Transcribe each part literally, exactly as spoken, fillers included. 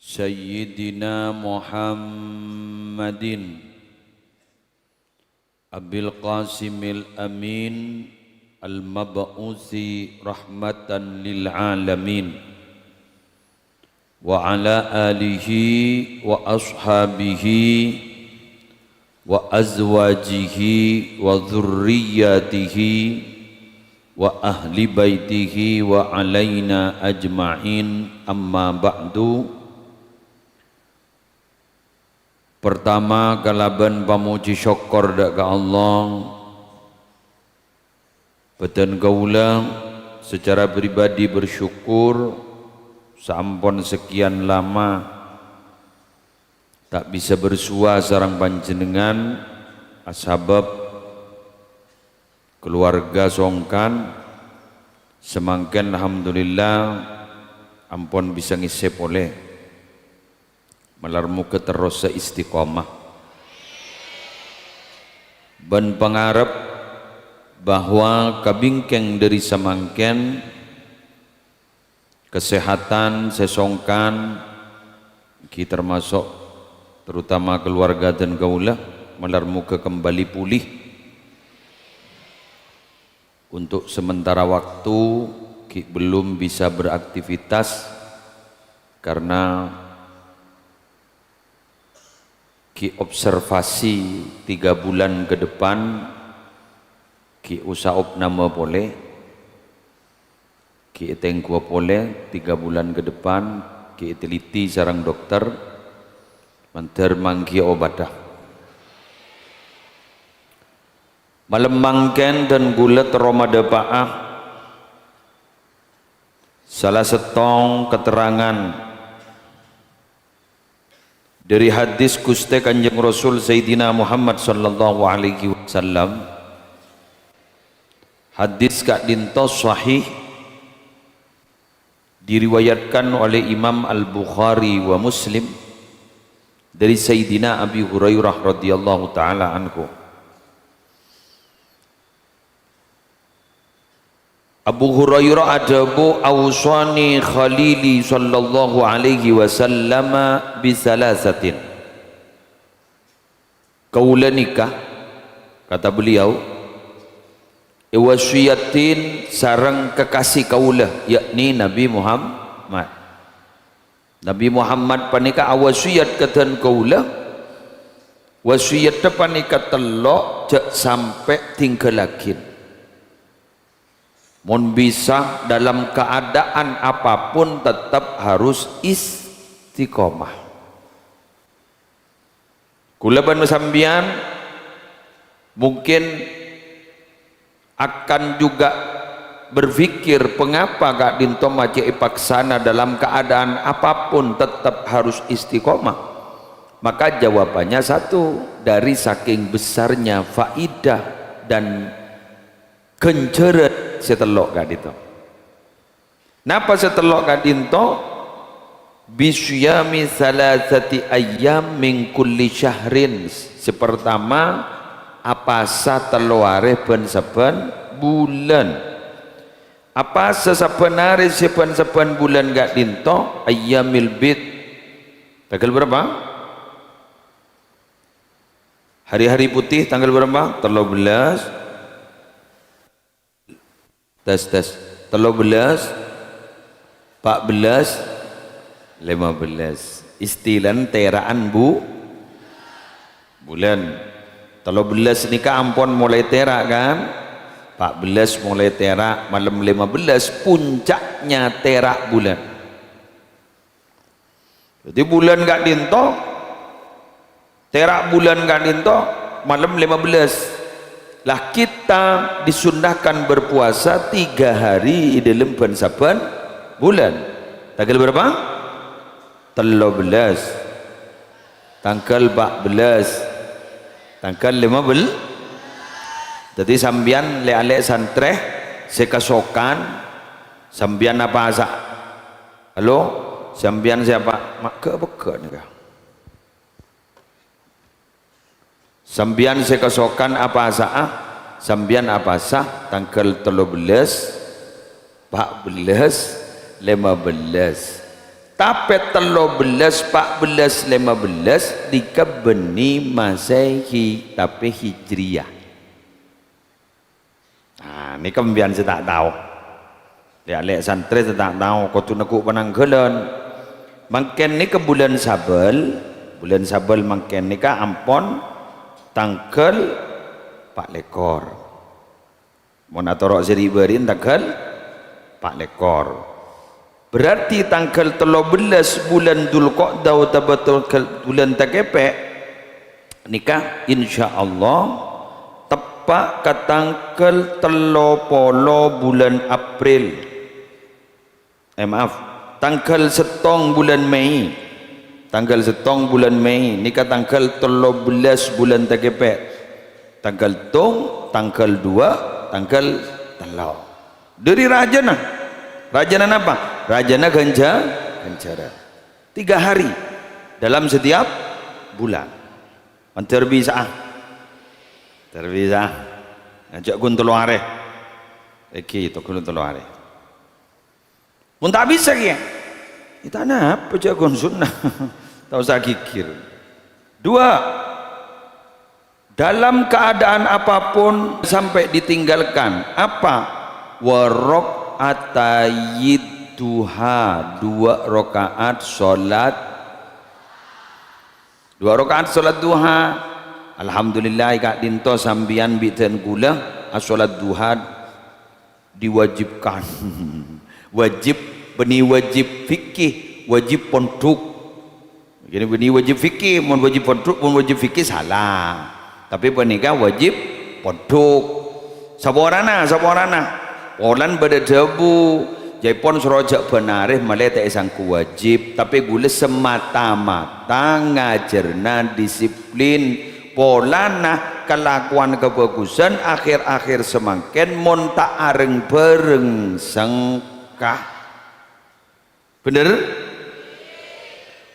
Sayyidina Muhammadin Abil Qasimil Amin al-mab'usi rahmatan lil alamin, wa ala alihi wa ashabihi wa azwajihi wa dzurriyyatihi wa ahli baitihi wa alaina ajma'in, amma ba'du. Pertama, kalabân pamoji sokkor dâ' ka Allah, bhâdhân kaulâ secara pribadi bersyukur saampon sekian lama ta' bisa bersua sareng panjhennengngan, asabâb kaluwarga songkan, samangkèn alhamdulillah ampon bisa ngèssè polè. Malar moghâ terrosa istiqomah. Bân pangarep bahwa kabingkèng dhâri samangkèn, kasèhatan sè songkan, ghi' termasuk terutama kaluwarga dân kaulâ, malar moghâ kembali pulih. Untuk sementara waktu, ghi' belum bisa beraktivitas karena ghi' observasi tiga bulan ke depan, ghi' osa opname polè, ghi' ètèngghuwâ polè tiga bulan ke depan, ghi' èteliti sareng dokter, mandhâr mangghi obadhâ. Malem mangkèn dân kaulâ terro madhâpa'a sala sèttong katerrangan dhâri hadis Ghustè Kanjeng Rasul Sayyidina Muhammad sallallahu alaihi wasallam. Hadis ka'dinto sahih, diriwayatkan oleh Imam Al-Bukhari wa Muslim dhâri Sayyidina Abi Hurairah radhiyallahu ta'ala anhu. Abu Hurairah adhâbu, "Awsani Khalili sallallahu alaihi wasallama bi salasatin." "Kaulâ nèka," kata beliau, "èwasiyatin sareng kekasih kaulâ, yakni Nabi Muhammad. Nabi Muhammad panèka awasiyat ka dân kaulâ, wasiyatta panèka tello', jhâ' sampè' tingghâllaghi. Mon bisa, dalam keadaan apapun tetap harus istiqomah." Kaulâ bân sampèyan mungkin akan juga berpikir, "Pengapa ka'dinto ma' cè' èpaksana dalam keadaan apapun tetap harus istiqomah?" Maka jawabannya satu, dari saking besarnya faidah dan ghânjhârân sè tello' ka'dinto. Napa sè tello' ka'dinto? "Bisiyami salasati ayyam min kulli syahrin." Sè partama, apasa tello arè bân sabbhân bulân. Apasa sabbhân arè sè bân sabbhân bulân ka'dinto? Ayyamil bid. Tangghâl bârâmpa? Hari-hari putih tangghâl bârâmpa? Tello bellâs. Tes, tes. Tello bellâs, pa' bellâs, lèma bellâs. Istilana tèra'an bu-, bulân. Tello bellâs nèka ampon molaè tèra', kan? Pa' bellâs molaè tèra', malem lèma bellâs, puncaknya tèra' bulân. Jadi, bulân ka'dinto, tèra' bulân ka'dinto, malem lèma bellâs. Lah, kita disunnahkan berpuasa tiga hari è dâlem bân sabbhân bulân. Tangghâl bârâmpa? Tello bellâs. Tangghâl pa' bellâs. Tangghâl lèma bellâs. Jadi, sampèyan lè'-alè' santrè sè kasokan, sampèyan apasa? Halo, sampèyan sapa? Ma' ghâ'-pegghâ' nèka. Sampèyan sè kasokan apasa'a? Sampèyan apasa tangghâl tello bellâs, pa' bellâs, lèma bellâs. Tapè tello bellâs, pa' bellâs, lèma bellâs, nèka bânnè Masehi, tapè Hijriyah. Nah, nèka sampèyan sè ta' tao. Lè'-alè' santrè sè ta' tao, kodhu neggu' panangghâlân. Mangkèn nèka bulân Sabâl, bulân Sabâl mangkèn nèka ampon tangghâl pa' lèkor. Mon atoro' sè ri'-bâri'na tangghâl pa' lèkor. Berarti tangghâl tello bellâs bulân Dzulqa'dah otabâ tangghâl bulân takèpè' nèka, insyaallah, teppa' ka tangghâl tello polo bulân April. Eh, maaf, tangghâl sèttong bulân Mei. Tangghâl sèttong bulân Mei, nèka tangghâl tello bellâs bulân takèpè'. Tangghâl sèttong, tangghâl duwâ', tangghâl tello. Dhâri rajâna. Rajâna napa? Rajâna ghânjhâ-, ghânjhârân. Tiga hari dalam setiap bulan. Mandhâr bisa'a. Mandhâr bisa'a. Ngajhâk ghun tello arè. Èghi, to ghun tello arè. Mon ta' bisa kèya, ya ta' napa, jhâ' ghun sunnah. Ta' osa ghighir. Dua, dalam keadaan apapun sampai ditinggalkan. Apa? Wa rak'atayid duha, dua rakaat salat, dua rakaat salat duha. Alhamdulillah, è ka'dinto sampèyan bi' dân kaulâ asolat duha diwajibkan. Wajib, bânnè wajib fikih, wajib pondhuk. Jadi bânnè wajib fikih, mon wajib pondhuk, mon wajib fikih salah. Tapè panèka wajib pondhuk. Saporana, saporana. Polana bâdâ dhâbu, jhâ' pon soro jhâ' bân arè malè ta' èsangghu wajib, tapè kaulâ semata-mata ngajhârâna disiplin. Polana kalakowan kabhâghusân akhèr-akhèr samangkèn mon ta' areng-bhâreng sengka. Bhender?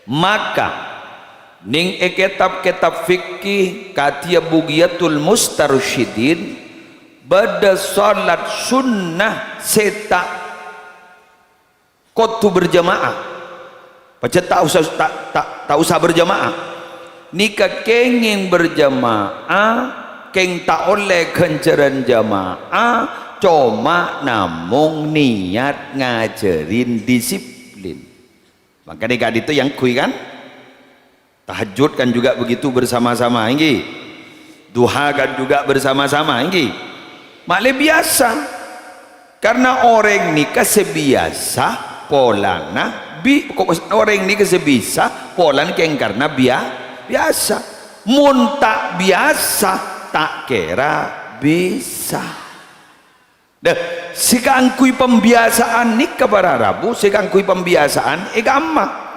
Maka, nèng è kètab-kètab fikih kadhiyâ Bughyatul Mustarsyidin, bâdâ salat sunnah sè ta' kodhu berjamaah. Pajhât ta' osa, ta', ta', ta' osa berjamaah. Nèka kèngèng berjamaah, kèng ta' ollè ghânjhârân jamaah, coma namong niyat ngajhârin disiplin. Mangkana ka'dinto èyangghuy, kan? Tahajud kan juga begitu bersama-sama, ènggi? Duha kan juga bersama-sama, ènggi? Ma'lè biyasa. Karena orèng nèka sè biyasa polana bi-, ko-, orèng nèka sè bisa polana kèng karena biya-, biyasa. Mon ta' biyasa, ta' kèra bisa. Nah, sè kaangghuy pambiyasaan nèka para rabu, sè kaangghuy pambiyasaan è kamma.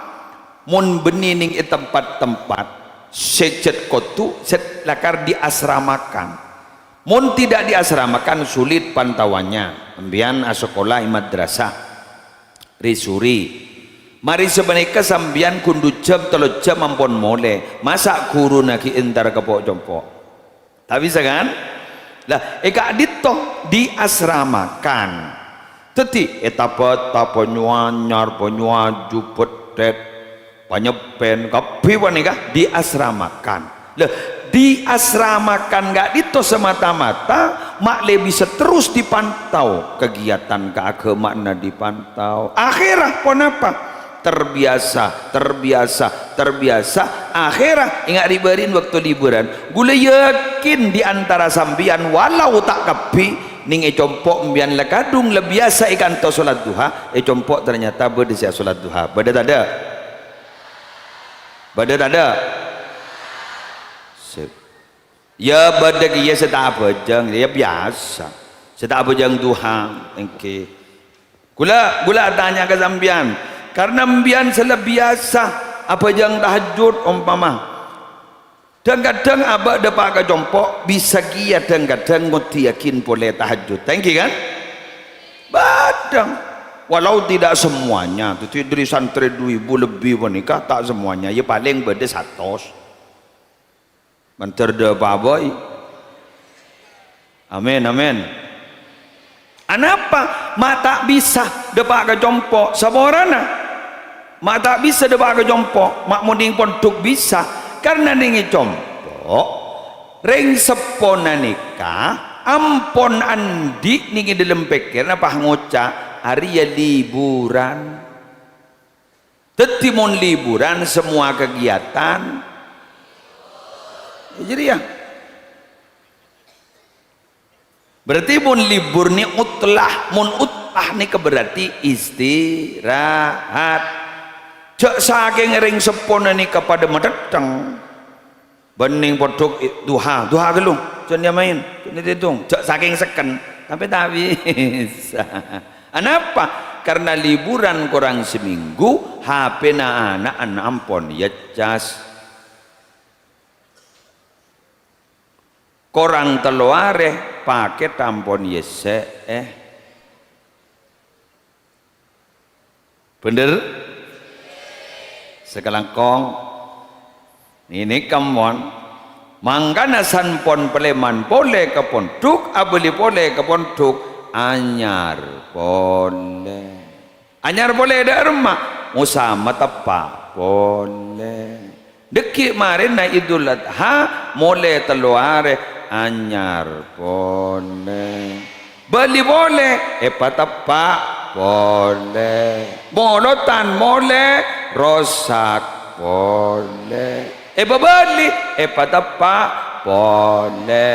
Mon bânnè nèng è tempat-tempat sè jhât kodhu, sè lakar diasramakan. Mon tidak diasramakan, sulit pantauannya. Sampèyan asakola è madrasah, ri-suri. Marè sapanèka sampèyan ghun du jhâm, tello jhâm ampon molè. Masa' ghuruna ghi' entar ka po'-compo'? Ta' bisa, kan? Lah, è ka'dinto diasramakan. Dhâddhi, è Tabata, Banyuanyar, Banyuwanju, Bethèt, Panyeppen, kabbhi panèka diasramakan. Lah, diasramakan ka'dinto semata-mata ma'lè bisa terros dipantau, kegiatan keagamaanna dipantau. Akhèrra ponapa? Terbiasa, terbiasa, terbiasa. Akhèrra, enga' ri-bâri'na bâkto liburan, ghulâ yakin di antara sampèyan, walau ta' kabbhi, nèng è compo' sampèyan la kadhung la biyasa è kanto salat duha, è compo' ternyata bâdâ sè asolat duha. Bâdâ tadâ'? Bâdâ tadâ'? Sip. Ya, bâdâ kèya sè ta' abhâjâng, ya biyasa. Sè ta' abhâjâng duha, ènggi. Ghulâ, ghulâ atanya ka sampèyan, karna sampèyan sè la biyasa abhâjâng tahajjud, ompama. Dhâng-kadhâng abâ' dâpa' ka compo', bisa kèya dhâng-kadhâng ngoddhiyâghin polè tahajjud. Ènggi, kan? Bâdâ. Walau tidak semuanya, dhâddhi dhâri santrè du èbu lebbi panèka, ta' semuanya, ya palèng bâdâ satos. Mandhâr dâpa' bhâi. Amin, amin. Anapa ma' ta' bisa dâpa' ka compo'? Saporana. Ma' ta' bisa dâpa' ka compo', ma' mon neng pondhuk bisa, karna neng è compo', rèng seppona nèka ampon andi' neng è dâlem pèkkèranna pas ngoca', "Arèya liburan." Dhâddhi mon liburan, semua kegiatan, ya, jârèya. Berarti mon libur ni utlah, mon utlah nèka berarti istirahat. Jhâ' sakèng rèng seppona nèka padâ matèttèng. Bânnè pondhuk duha, duha ghâllu, jhân nyamaè, jhân ètètong. Jhâ' sakèng sekken, tapè ta' bisa. Anapa? Karna liburan korang samènggu, H P-na ana'na ampon ècas. Korang tello arè, pakèt ampon èyessè'è. Bhender? Sakalangkong. Nèka mon. Mangkana sampon palèman polè ka pondhuk, abâli polè ka pondhuk, anyar polè. Anyar polè dâ' remma, ngosa mateppa' polè. Dhâggi' marèna Idul Adha, molè tello arè, anyar polè. Bâli polè, èpateppa' polè. Molodhân molè, rosak polè. Èpabâli, èpateppa' polè.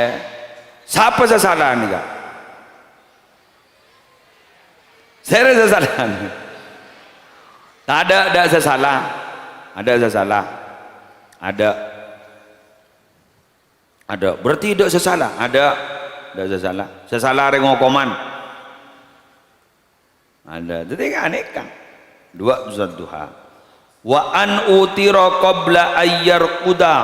Sapa sè sala nèka? Sèra sè sala? Tadâ', tadâ' sè sala. Tadâ' sè sala. Tadâ'. Tadâ'. Berarti tadâ' sè sala. Tadâ'. Tadâ' sè sala. Sè sala rèng okoman. Tadâ'. Dhâddhi kan nèka. Dua Wadduha. "Wa an utira qabla ayyarquda."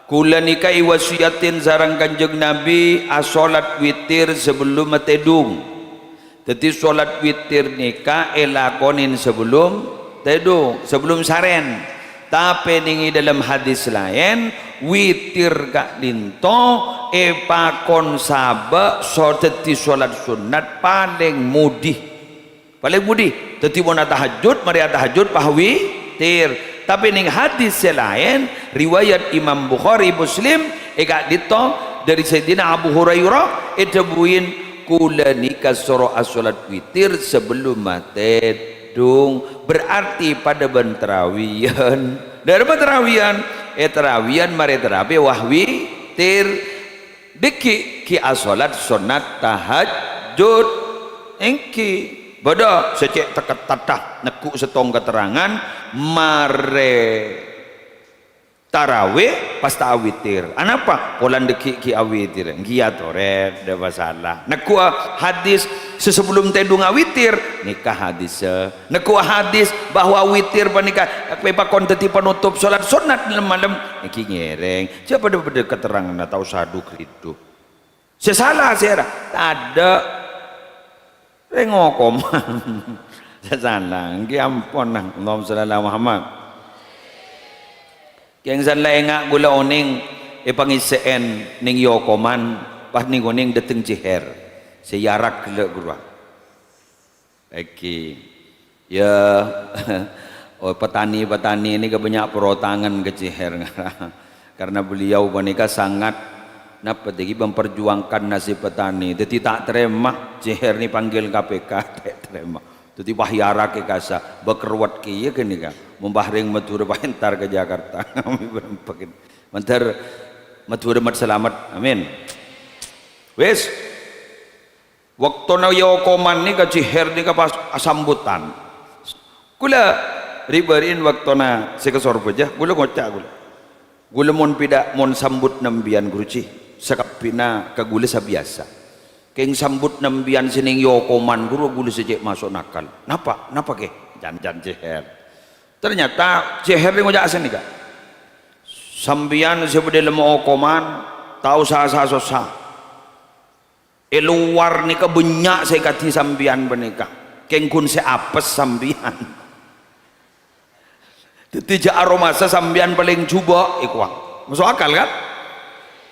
Kaulâ nèka èwasiyatin sareng Kanjeng Nabi asolat witir sabellunna tèdung. Dhâddhi, solat witir nèka èlakonè sabellun tèdung, sabellun sarèn. Tapè nèng è dâlem hadis laèn, witir ka'dinto èpakon sabâ' so-, dhâddhi solat sunnat palèng budi. Palèng budi. Dhâddhi, mon atahajjud, marè atahajjud pas witir. Tapè nèng hadis sè laèn, riwayat Imam Bukhari, Muslim, è ka'dinto dâri Sayyidina Abu Hurairah, èdhâbuwi, "Kaulâ nèka soro asolat witir sabellunna tèdung." Berarti padâ bân tarawiyan. Dâ' remma tarawiyan? È tarawiyan marè tarawiyan pas witir. Dhâggi' ghi' asolat sonnat tahajjud. Èngghi. Bâdâ sè cè' tekket tatta, neggu' sèttong katerrangan, marè tarawih pas ta' awitir. Anapa? Polana dhâggi' ghi' awitir. Èngghi atorè, tadâ' pasala. Neggu'a hadis sè sabellun tèdung awitir, nèka hadis. Neggu'a hadis bahwa witir panèka èpakon dhâddhi panutup solat sonnat malem-malem, èngghi ngèrèng. Jhâ' padâ-padâ katerranganna, ta' osa du-ghridu. Sè sala sèra? Tadâ'. Rèng okoman. Sè sala, èngghi ampon, nah. Allahumma shalli ala Muhammad. Kèng sala enga' kaulâ onèng èpangèssè'è nèng è okoman, pas nèng-onèng dâteng cèhèr. Sè èarak ghellâ' ghâruwa. Èngghi. Ya, oh, petani-petani ini kebanyakan perotangan ke Ciher. Karena beliau panèka sangat, napa, dhâggi' memperjuangkan nasib petani. Dhâddhi ta' tarèma, Ciher ni panggil K P K, ta' tarèma. Dhâddhi wah èarak è kassa', bâk rowet kèya ghânèka. Mon bâ rèng Madhurâ pas èntar ka Jakarta. Mandhâr Madhurâ mat-salamet. Amin. Wis. Bâktona è okoman nèka Ciher nèka pas asambutan. Kaulâ ri'-bâri'in bâktona sè ka Sorbhâjâ, kaulâ ngoca' kaulâ. Kaulâ mon pidha-, mon sambut nambiyân, Ghuru Ci, sakabbhina ka kaulâ sabiyasa. Kèng sambut nambiyân sè nèng è okoman, Ghuru, kaulâ sè cè' maso' nakal. Napa? Napa, Kè? Can-can Ciher. Ternyata Ciher nèka ngoca' sanèka. Sampèyan sè bâdâ è dâlem okoman, ta' osa sa-, sossa. È lowar nèka bânnya' sè èkadhi sampèyan panèka. Kèng ghun sè apes sampèyan. Dhâddhi jhâ' aromasa sampèyan palèng jhubâ' è kowang. Maso' akal, kan?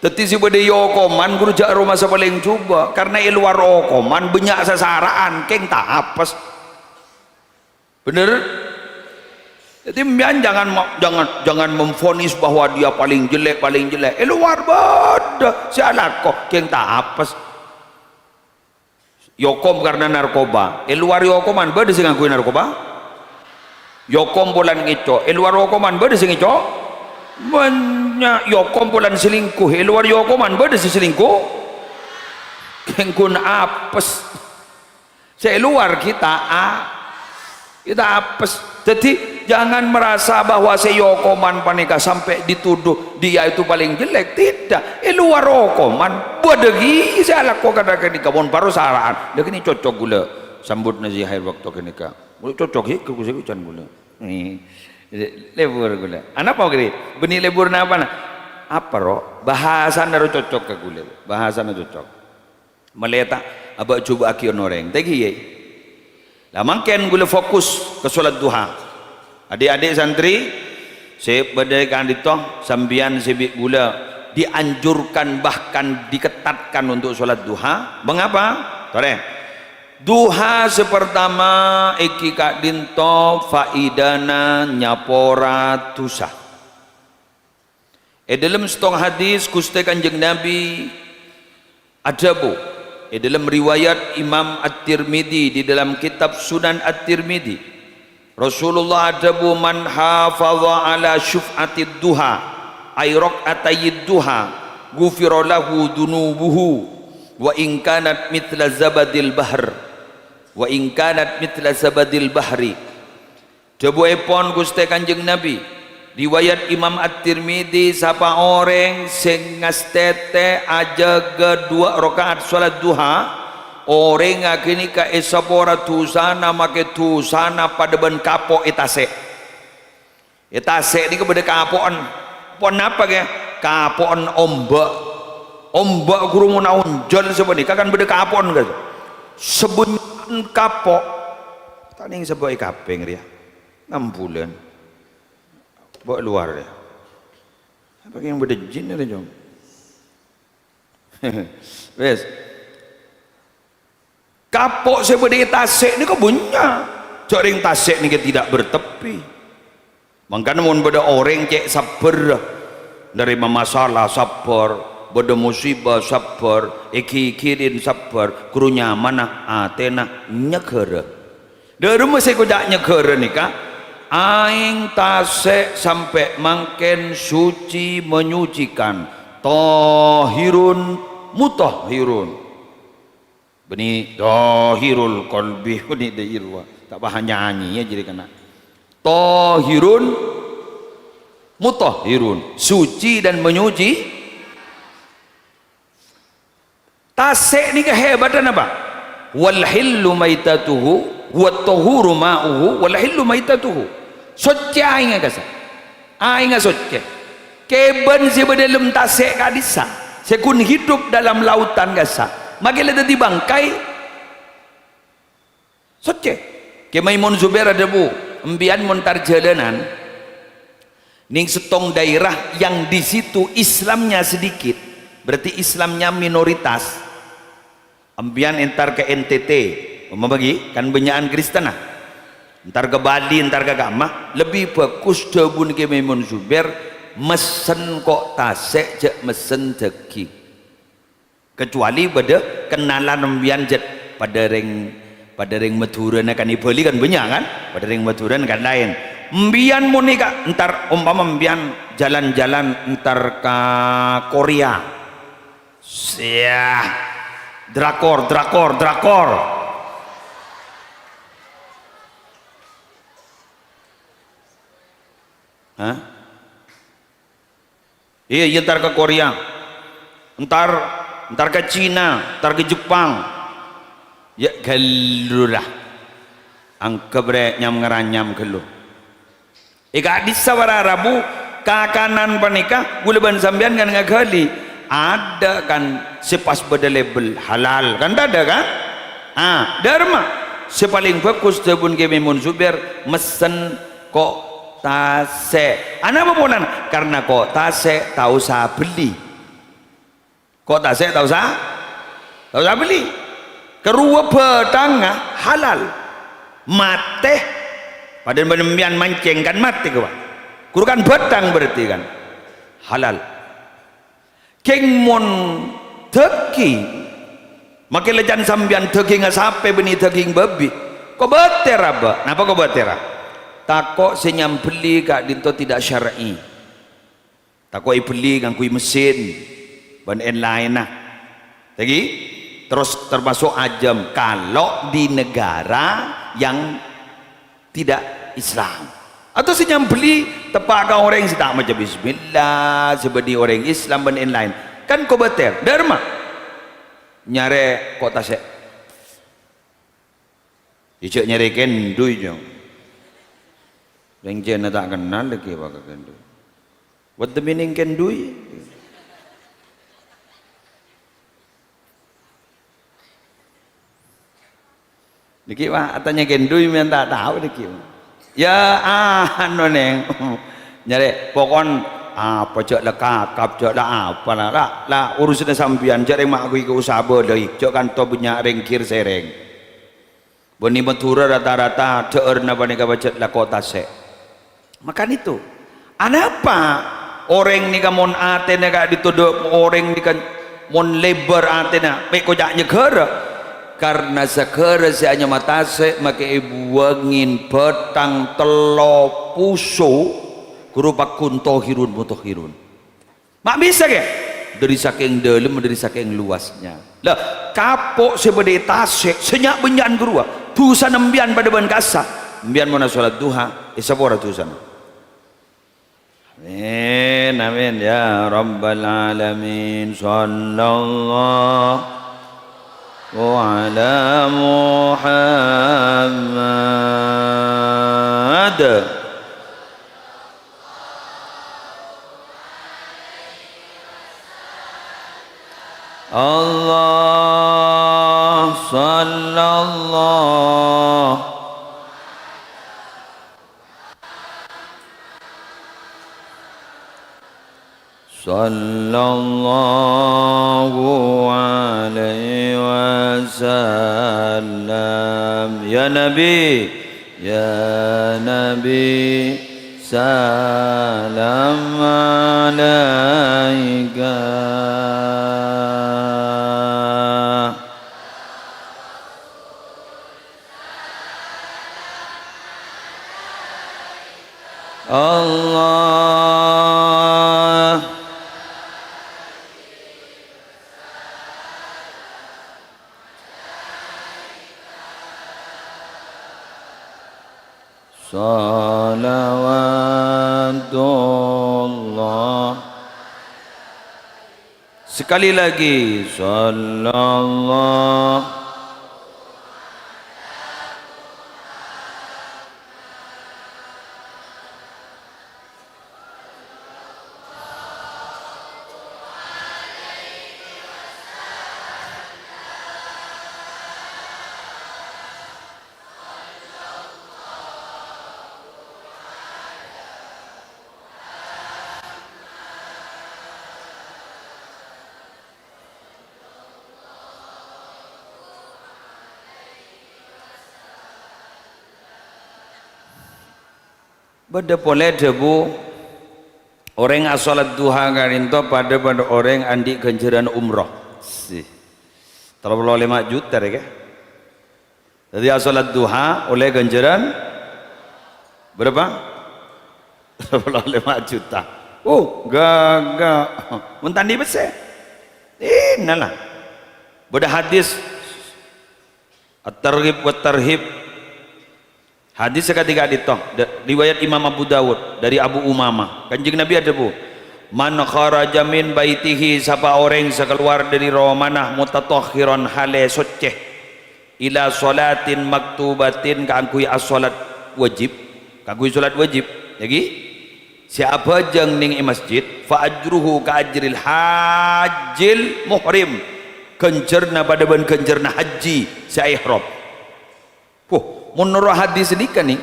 Dhâddhi sè bâdâ è okoman ghuru jhâ' aromasa palèng jhubâ', karna è lowar okoman bânnya' sasara'an, kèng ta' apes. Bhender? Jadi, sampèyan jangan ma-, jangan, jangan memvonis bahwa dia paling jelek, paling jelek. È lowar bâdâ sè alako, kèng ta' apes. Èokom karna narkoba. È lowar èokoman, bâdâ sè ngangghuy narkoba? Èokom polana ngèco'. È lowar èokoman, bâdâ sè ngèco'? Bânnya'. Èokom polana selingkuh. È lowar èokoman, bâdâ sè selingkuh? Kèng ghun apes. Sè è lowar ghi' ta' a-, ghi' ta' apes. Jadi, jangan merasa bahwa sè èokoman panèka sampè' dituduh dia itu paling jelek. Tidak. È lowar okoman, bâdâ ghi' sè alako kadhâng ghânèka, mon bhâro sara'an. Lha, ghânèka cocok ghulâ sambut nasihat bâkto ghânèka. Cocok ghi' ka kusè kucan ghulâ. Nih, lebur ghulâ. Anapa kèra? Bânnè lebur napa, na? Apa, ro? Bhâsana ro cocok ka ghulâ. Bhâsana cocok. Malè ta' abâ'-jubâ'âghi onèng orèng. Ta' kèya. Lah, mangkèn ghulâ fokus ka sholat duha. Adik-adik santri sè bâdâ è ka'dinto, sampèyan sè bi' ghulâ dianjurkan, bahkan diketatkan untuk sholat duha. Mengapa? Torè. Duha sè partama èngghi ka'dinto faidana nyapora dhusa. È dâlem sèttong hadis, Ghustè Kanjeng Nabi adhâbu, è dâlem riwayat Imam At-Tirmidzi, di dalam kitab Sunan At-Tirmidzi, Rasulullah adhâbu, "Man hafadha ala syuf'atid duha, ay rak'atayid duha, ghufira lahu dzunubuhu, wa in kanat mithla zabadil bahr, wa in kanat mithla zabadil bahri." Dhâbuèpon Ghustè Kanjeng Nabi, riwayat Imam At-Tirmidzi, sapa orèng sè ngastètè ajâgâ duwâ' raka'at sholat duha, orèngnga ghânèka èsapora dhusana makè dhusana padâ bân kapo' è tasè'. È tasè' nèka bâdâ kapo'en. Pon napa, kè? Kapo'en ombâ'. Ombâ' ghuru mon aonjhâl sapanèka kan bâdâ kapo'en, kan? Sabânnya'an kapo'. Ta' nèng sabâ' è kapèng rèya. Ennem bulân. Bâ' lowar, yâ. Apa yang bâdâ jin rèya, Jong? Wes. Kapo' sè bâdâ è tasè' nèka bânnya'. Jhâ' rèng tasè' nèka tidak bertepi. Mangkana mon bâdâ orèng cè' sabbhâr, narèma masalah sabbhâr, bâdâ musibah sabbhâr, èghighiri sabbhâr, ghuru nyamana atèna nyeghârâ. Dâremma sè èkoca' nyeghârâ nèka, aèng tasè' sampè' mangkèn suci menyucikan, thahirun mutahhirun. Bânnè thahirul qalbi, bânnè dhâ' rowa. Ta' paha nyanyi, yâ, jârèya kèna. Thahirun mutahhirun, suci dan menyuci. Tasè' nèka hebatta napa? "Wal hillu maitatuhu, wat tahuru ma'uhu, wal hillu maitatuhu." Soccè aèngnga kassa'. Aèngnga soccè. Kèbân sè bâdâ è dâlem tasè' ka'dissa', sè ghun hidup dalam lautan kassa', makè la dhâddhi bangkai. Soccè. Kè Maimun Zubair adhâbu, "Empèyan mon entar jhâlânan nèng sèttong daerah yang di situ Islamnya sedikit, berarti Islamnya minoritas. Empèyan entar ka N T T, umpama ghi, kan bânnya'an Kristenna. Entar ka Bali, entar ka kamma, lebbi bhâghus dhâbuna Kè Maimun Zubair, messen ko' tasè', jhâ' messen dhâging." Kecuali bâdâ kennalan empèyan jhât padâ rèng, padâ rèng Madhurâna kan è Bali kan bânnya' kan? Padâ rèng Madhurâna kan laèn. Empèyan mon nèka entar ompama empèyan jalan-jalan entar ka Korea. Siah. Drakor, drakor, drakor. Hah? Iyâ, iyâ, entar ka Korea. Entar, entar ka Cina, entar ka Jepang. Yâ, ghâllu ra. Angghep rè nyam-ngaranyam ghâllu. È ka'dissa para rabu, kakanan panèka, ghulâ bân sampèyan kan ngaghâli. Adâ' kan sè pas bâdâ label halal, kan tadâ' kan? Ah, dâremma sè palèng bhâghus dhâbuna Kè Maimun Zubair, messen ko' tasè'. Anapa polana? Karna ko' tasè' ta' osa bellè. Ko' tasè' ta' osa, ta' osa bellè. Karowa bhâthângnga halal. Matè Padahal bân sampèyan mancèng kan matè, Pak. Ghuru kan bhâthang berarti kan. Halal. Kèng mon dhâging, makkè la can sampèyan dhâgingnga sapè bânnè dhâging bâbi, kobâtèr, Abah. Napa kobâtèra? Tako' sè nyambelli ka'dinto tidak syar'i. Tako' èbelli ngangghuy mesin bân èn-laènna. Lagi, terros termasuk ajâm kalau di negara yang tidak Islam. Atau sè nyambelli teppa' ka orèng sè ta' maca bismillah, sè bânnè orèng Islam bân èn-laèn. Kan kobâtèr, dhârma. Nyarè ko' tasè'. Jhâ' nyarè kèndhuy, jhâ'. Rèng Cina ta' kennal lagi apa ka kèndhuy. What the meaning kèndhuy? Nèkè, Pak, atanya kèndhuy, mèn ta' tao nèkè. Ya, anu, Neng. Nyarè, pokon apa jhâ' la kakap, jhâ' la apa la, la, la urusanna sampèyan, jhâ' rèng ma' ghuy ka usaha bâlâi, jhâ' kanto bânnya' rèng ghir-sèrèng. Bânnè Madhurâ rata-rata dhâ'ârna panèka pajhât lako tasè'. Maka itu, anapa orèng nèka mon atèna ka'dinto dâ-, orèng nèka mon lèbâr atèna, mè' koca' nyagârâ? Karna sagârâ sè anyama tasè' makè èbuwângè bhâthang tello poso, ghuru pagghun tohirun mutohirun. Ma' bisa, kè? Dâri sakèng dâlem, dâri sakèng luasnya. Lah, kapo' sè bâdâ è tasè', sè nya'-bânnya'an ghâruwa, dhusana sampèyan padâ bân kassa'. Sampèyan mon asolat duha, èsapora dhusana. Amin, amin, ya rabbal alamin. Sallallahu ala Muhammad. Allah, sallallahu, sallallahu alaihi wasallam. Ya Nabi, ya Nabi, salam alaika. Allah. Salawatullah. Sekali lagi, sallallahu. Bâdâ polè dhâbu, orèng asolat duha ka'dinto padâ bân orèng andi' ghânjhârân umroh. Sih. Tello polo lèma' juta rèya, kè. Dhâddhi, asolat duha ollè ghânjhârân bârâmpa? Tello polo lèma' juta. Oh, ghâghâ. Mon ta' andi' pèssè. Innallah. Bâdâ hadis At-Targhib wa Tarhib. Hadis sè kadhi ka'dinto, da-, riwayat Imam Abu Dawud, dâri Abu Umamah. Kanjeng Nabi adhâbu, "Man kharaja min baitihi," sapa orèng sè kalowar dâri romana, "mutatahhiran," hale soccè, "ila sholatin maktubatin," kaangghuy asolat wajib, kaangghuy solat wajib, ya ghi? Sè abhâjâng nèng è masjid, "fa ajruhu ka ajril hajjil muhrim," ghânjhârna padâ bân ghânjhârna hajji sè ihram. Wah, mon noro' hadis nèka, nè,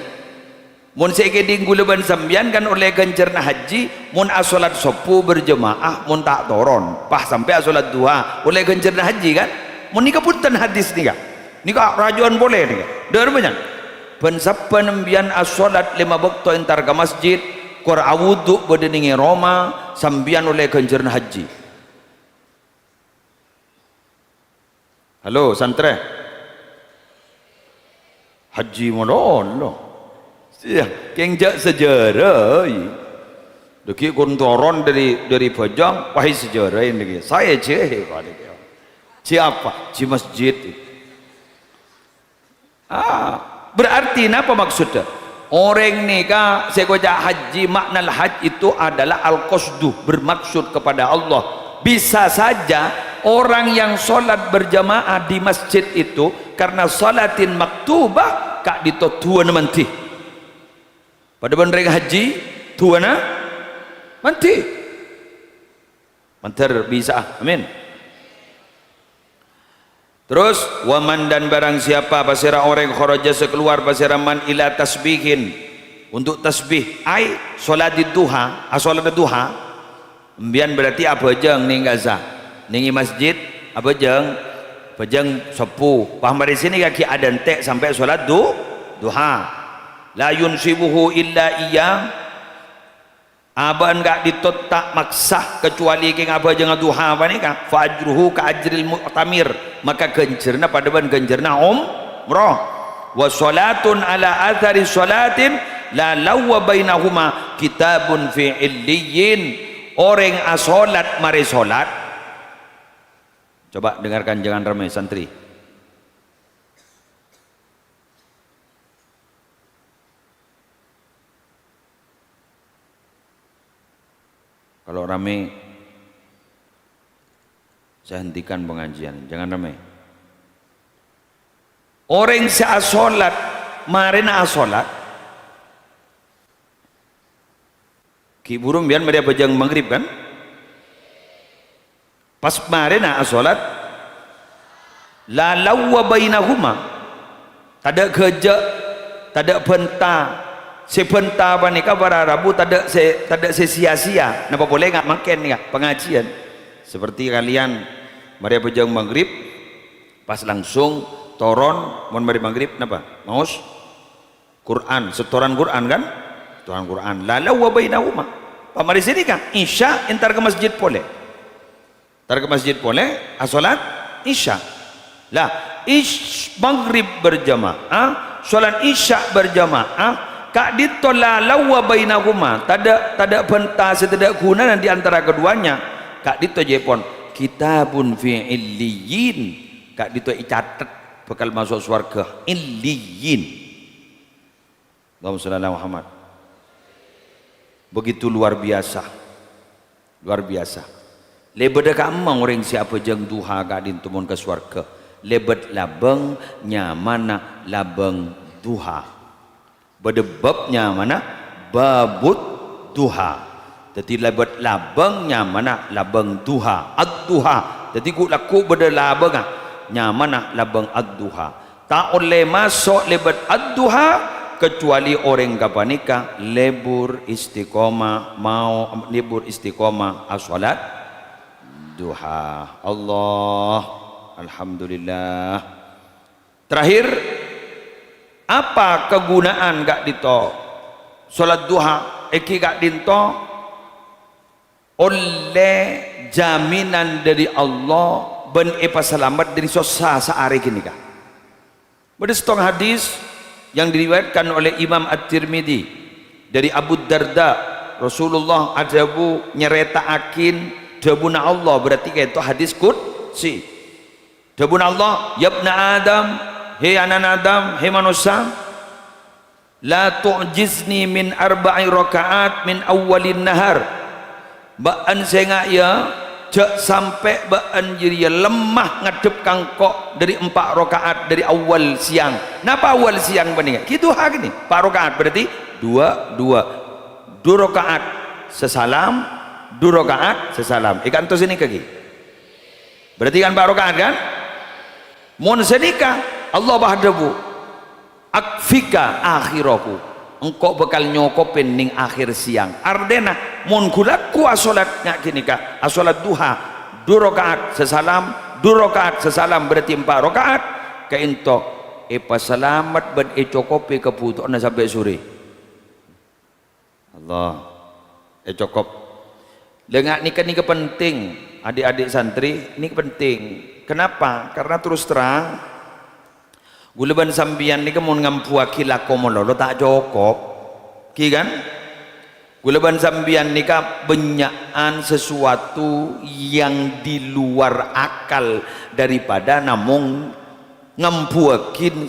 mon sè èkèdhing kaulâ bân sampèyan kan ollè ghânjhârna hajji, mon asolat sobbhu berjamaah, mon ta' toron, pas sampè' asolat duha, ollè ghânjhârna hajji, kan? Mon nèka bhunten hadis nèka. Nèka rajuwân polè nèka. Dhâr bânnya'. Bân sabbhân embiyan asholat lèma bâkto entar ka masjid, kor awudu' bâdâ nèng è roma, sampèyan ollè ghânjhârânna hajji. Halo, santrè. Hajji malolo. Iyâ, kèng jhâ' sajârâ, iyâ. Dâggi' ghun toron dâri, dâri bhâjâng, wahai sajârâ ini, saè jhâ' panèka. Jhâ' apa? Jhâ' masjid. Ah, berarti napa maksudnya? Orèng nèka sè èkoca' hajji, makna al-hajj itu adalah al-qasdu, bermaksud kepada Allah. Bisa saja orang yang sholat berjamaah di masjid itu karena sholatin maktubah, ka'dinto du'âna mandhi. Padâ bân rèng hajji, du'âna mandhi. Mandhâr bisa'a. Amin. Terros, "Wa man," dan barang siapa, pasèra orèng, "kharaja," sè kalowar, pasèra man, "ila tasbihin," untuk tasbih, ai, sholatid duha, asholat duha, embiyan berarti abhâjâng nèng ka'issa', nèng è masjid, abhâjâng, bhâjâng sobbhu, pas marè sènè' ghi' adântè' sampè' sholat du-, duha. "La yunsibuhu illa iyyah," Abâ'na ka'dinto ta' maksa kacuali kèng abhâjângnga duha panèka, fa ajruhu ka ajril mu'tamir, maka ghânjhârânna padâ bân ghânjhârânna umroh. Wa sholatun ala athari sholatin la lawwa bainahuma kitabun fi illiyyin. Orèng asholat marè sholat. Coba dengarkan, jangan ramai, santri. Kalau rame, saya hentikan pengajian. Jangan rame. Orèng sè asholat, marèna asholat, ghi' bhuru sampèyan marè abhâjâng maghrib, kan? Pas marèna asholat, la lawwa bainahuma, tadâ' ghâjâ', tadâ' bhânta. Sè bhânta panèka para rabu tadâ' sè, tadâ' sè sia-sia. Napa polè nga-, mangkèn nèka, pengajian. Seperti kalian marè abhâjâng maghrib, pas langsung toron, mon marè maghrib, napa? Maos? Qur'an, setoran Qur'an kan? Setoran Qur'an. La lawwa bainahuma. Pamarè sè nèka, Isya entar ka masjid polè. Entar ka masjid polè, asholat Isya. Lah, is-, maghrib berjamaah, sholat Isya berjamaah, ka'dinto la lawwa bainahuma, tadâ', tadâ' bhânta sè tadâ' ghunana di antara keduanya. Ka'dinto jhâ' pon, kitabun fi illiyyin, ka'dinto ècatet bhâkal maso' sowarghâ, illiyyin. Allahumma shalli ala Muhammad. Begitu luar biasa. Luar biasa. Lèbâdhâ ka'emma orèng sè abhâjâng duha ka'dinto mon ka sowarghâ. Lèbât labâng nyamana labâng duha. Bâdâ bab nyamana babud duha. Dhâddhi lèbât labâng nyamana labâng duha. Ad-duha. Dhâddhi ghu'-, lagghu' bâdâ labângnga nyamana labâng ad-duha. Ta' ollè maso' lèbât ad-duha, kacuali orèng ghâpanèka lebur istiqomah, mao lebur istiqomah asholat duha. Allah, alhamdulillah. Terakhir, apa kaghunaan ka'dinto sholat duha? Èngghi ka'dinto ollè jaminan dhâri Allah bân èpasalamet dhâri sossa saarè ghânèka. Bâdâ sèttong hadis yang diriwayatkan oleh Imam At-Tirmidzi dhâri Abu Darda, Rasulullah adhâbu nyarèta'aghi dhâbuna Allah, berarti ka'dinto hadis qudsi. Dhâbuna Allah, "Yabna Adam, hè ana'na Adam, hè manossa, la tu'jizni min arba'i raka'at min awwalin nahar." Bâ'ân sènga', yâ, jhâ' sampè' bâ'ân jârèya lemma ngaddhep ka engko' dhâri empa' raka'at dhâri awwal sèyang. Napa awwal sèyang panèka? Ghi' duha ghâni, empa' raka'at, berarti dua, dua. Du raka'at sasalam, du raka'at sasalam. È ka'dinto sènè kaghi. Berarti kan empa' raka'at, kan? Mon sanèka, Allah pas adhâbu, "Akfika akhirahu." Engko' bhâkal nyokobhi neng akhir sèyang. Artèna, mon ghu-lagghu asholat nga' ghânèka, asholat duha, du raka'at sasalam, du raka'at sasalam, berarti empa' raka'at, ka'dinto èpasalamet bân ècokobhi kabhutowanna sampè' sore. Allah. Ècokop. Lha, nga-, nèka, nèka penting, adik-adik santri, nèka penting. Kenapa? Karena terus terang, ghulâ bân sampèyan nèka mon ngambuwâghi lako malolo ta' cokop. Ghi, kan? Ghulâ bân sampèyan nèka bânnya'an sesuatu yang di luar akal daripada namong ngambuwâghi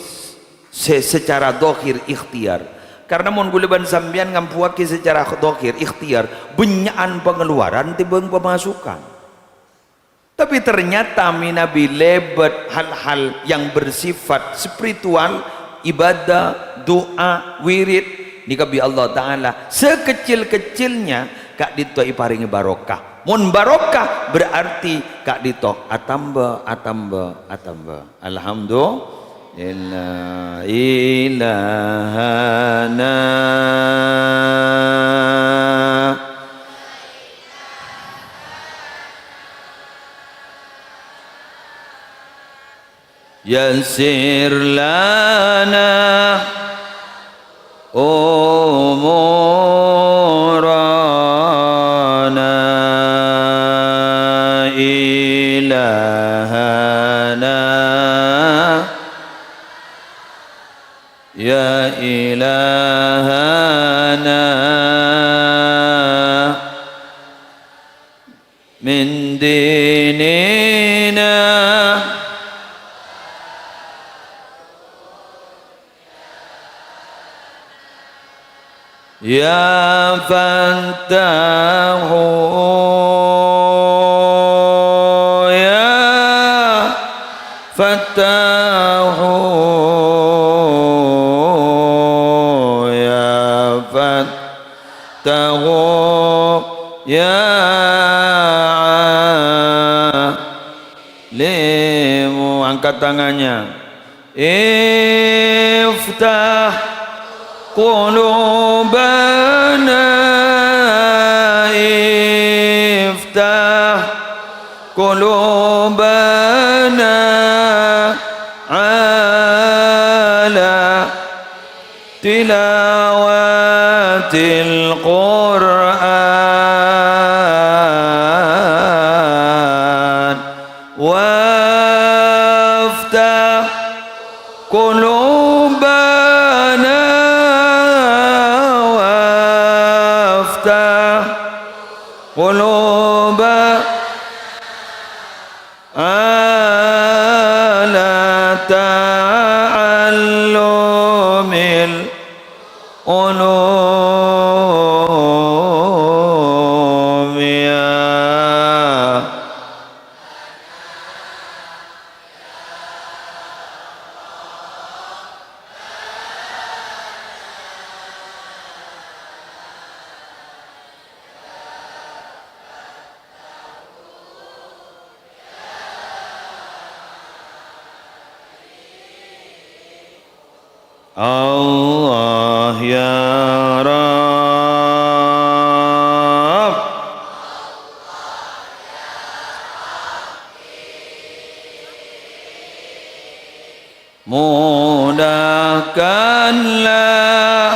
se-, secara dhahir ikhtiar. Karena mon ghulâ bân sampèyan ngambuwâghi secara dhahir ikhtiar, bânnya'an pengeluaran tèmbhâng pemasukan. Tapi ternyata mènabi lèbât hal-hal yang bersifat spiritual, ibadah, du'a, wirid, nèka bi' Allah Ta'ala, sekecil-kecilnya ka'dinto èparèngè barokah. Mon barokah, berarti ka'dinto atamba, atamba, atamba. Alhamdulillah, ilahana. Yassir lana umurana ilahana. Ya ilahana. Min dinina. Ya Fattahu, ya Fattahu, ya Fat- Tahu, ya Alimu. Angkat tangannya. Iftah qulubana, iftah qulubana ala tilawatil Qur'an, waftah qulubana, waftah qulubana ala ta'allumil ulum, ya. Allah ya Rabb. Mudahkanlah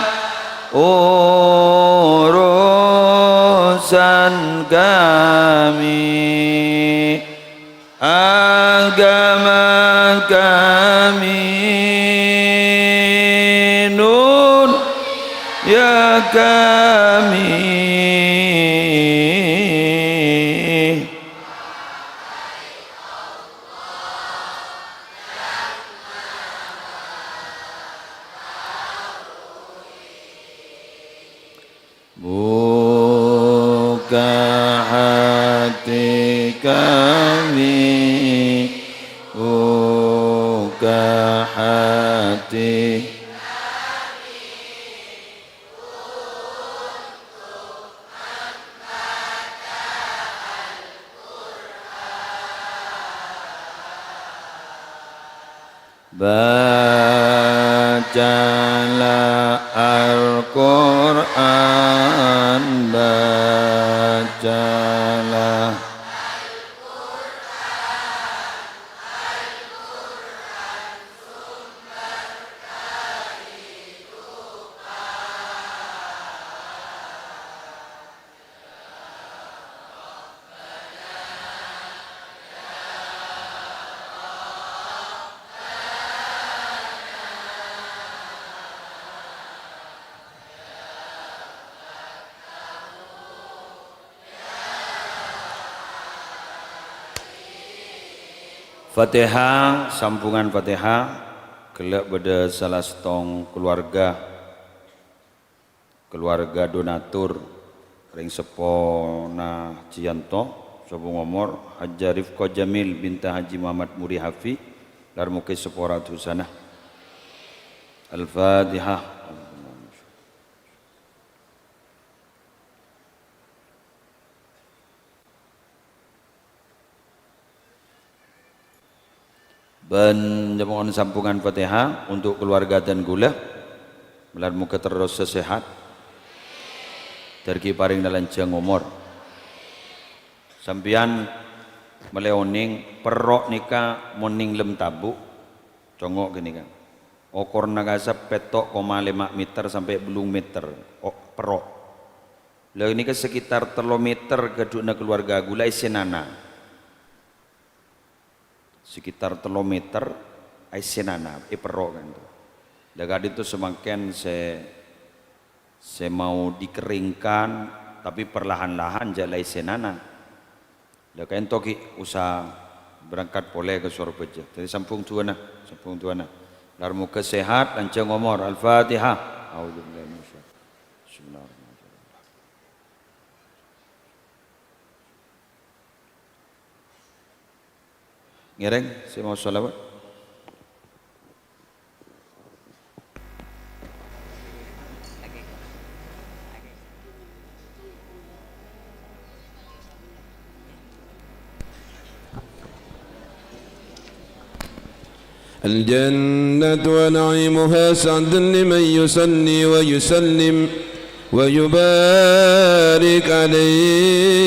urusan kami, agama kami, dunya kami. Buka hati kami, buka hati. Bacalah Al-Qur'an, bacalah. Fatihah, sambhungan Fatihah, ghellâ' bâdâ sala sèttong kalowarga, kalowarga donatur, rèng seppona Jiyanto, sobung omor, Hajjah Rifqah Jamil binta Haji Muhammad Muri Hafi, lar moghâ sapora dhusana. Al-Fatihah. Bân nyo'on sambhungan Fatihah untuk keluarga dan ghulâ, malar moghâ terros sè sehat, dâri parèng lanjhâng omor. Sampèyan mèlè onèng, perro' nèka mon nèng lem tabu', congo' ghânèka. Okorna kassa' pètto' koma lèma' meter sampè' bâllung meter, o-, perro'. Lha, nèka sekitar tello meter ghâdhuwânna keluarga ghulâ èssènana. Sekitar tello meter, èssènana, èperro' ka'dinto. Lha, ka'dinto samangkèn sè, sè mau dikeringkan, tapi perlahan-lahan jhâ' la èssènana. Lha, ka'dinto ghi' osa berangkat polè ka Sorbhâjâ. Dhâddhi sambhung du'âna, sambhung du'âna. Lar moghâ sehat, lanjhâng omor. Al-Fatihah. A'udzubillahi minasyaitonir rajim. Bismillahirrahmanirrahim. Ngèrèng, sè mau shalawat. الجنة ونعيمها سعد لمن يصلي ويسلم ويبارك عليه.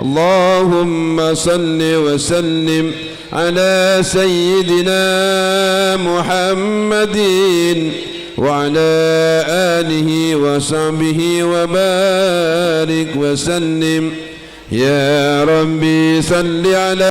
اللهم صل وسلم على سيدنا محمد وعلى آله وصحبه وبارك وسلم. يا ربي صل على